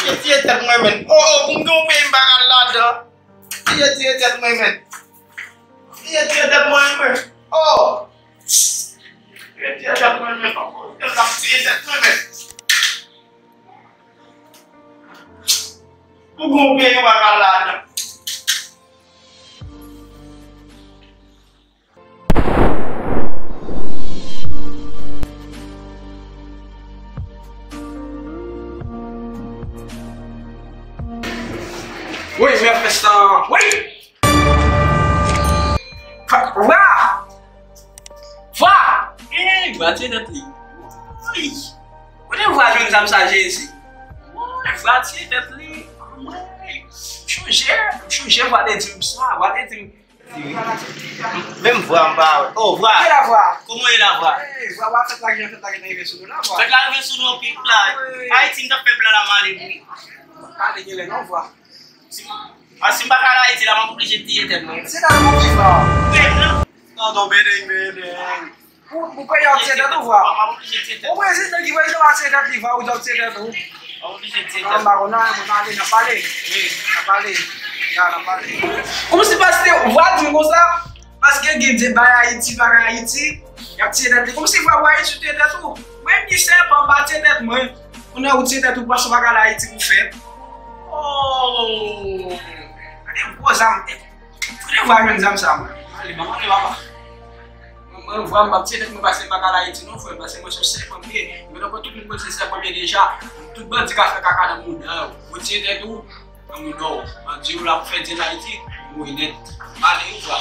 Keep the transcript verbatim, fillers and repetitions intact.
Tiye tèt mwen, menn. Oh, oh, pou m gen yon peyi m pa ka al ladan. Tiye, tiye tèt mwen, menn. Tiye, tiye tèt mwen, menn. Oh! Tiye, tiye tèt mwen, menn. Tiye tèt mwen, menn. Pou gen yon peyi m pa ka al ladan. Wi, men fè sa. Wi! Vwa! Vwa! Ey, vwa tiye tèt li. Wi! Kote vwa jwenn zam sa, Jezi? Wi, vwa tiye tèt li. Wi! M chonje, m chonje vwa te di m sa, vwa te di m. Menm vwa m pa wè. Oh, vwa. Ki la vwa? Kòman w ye la, vwa? Ey, vwa, vwa, fèt la, gen fèt la, gen rive sou nou la, vwa. Fèt la rive sou nou anpil la. Wi. Ayiti, m t ap fè plan la, m ale, wi. Ale, gen lè non, vwa. Si, a, si m pa ka al Ayiti la, m ap oblije tiye tèt mwen. Se nan nou viv la. Menm non. Non, non, bedeng, bedeng. Pou, pou peyi a ap tiye tèt ou, vwa. M ap oblije tiye tèt. Ou prezidan ki prezidan pa tiye tèt li, vwa, ou di w ap tiye tèt ou. M ap oblije tiye tèt. Non, m pa konn anyen, mwen pale, n ap pale. Wi. N ap pale. Ya, n ap pale. Kòmsi paske vwa di m konsa, paske gen de bay Ayiti, bagay Ayiti, y ap tiye tèt li. Kòmsi vwa, vwa Ayiti tiye tèt ou. Mwen ki sèpan m pa tiye tèt mwen. Kounye a ou tiye tèt ou, paske w pa ka al Ayiti pou fèt. Oh! Gade gwo zam. Kote vwa jwenn zam sa, mwen? Ale, ban mwen ale, papa. Mwen, mwen, vwa m p ap tiye tèt mwen pase m pa ka al Ayiti non, frè, pase mwen se yon sèpan m ye. Mwen, donk, tout moun konn se sèpan m ye deja. Tout bandi ka fè kaka nan mouda yo. Ou tiye tèt ou, nan mouda w. Bandi yo la pou fè dyèt Ayiti, mouri nèt. Ale, vwa.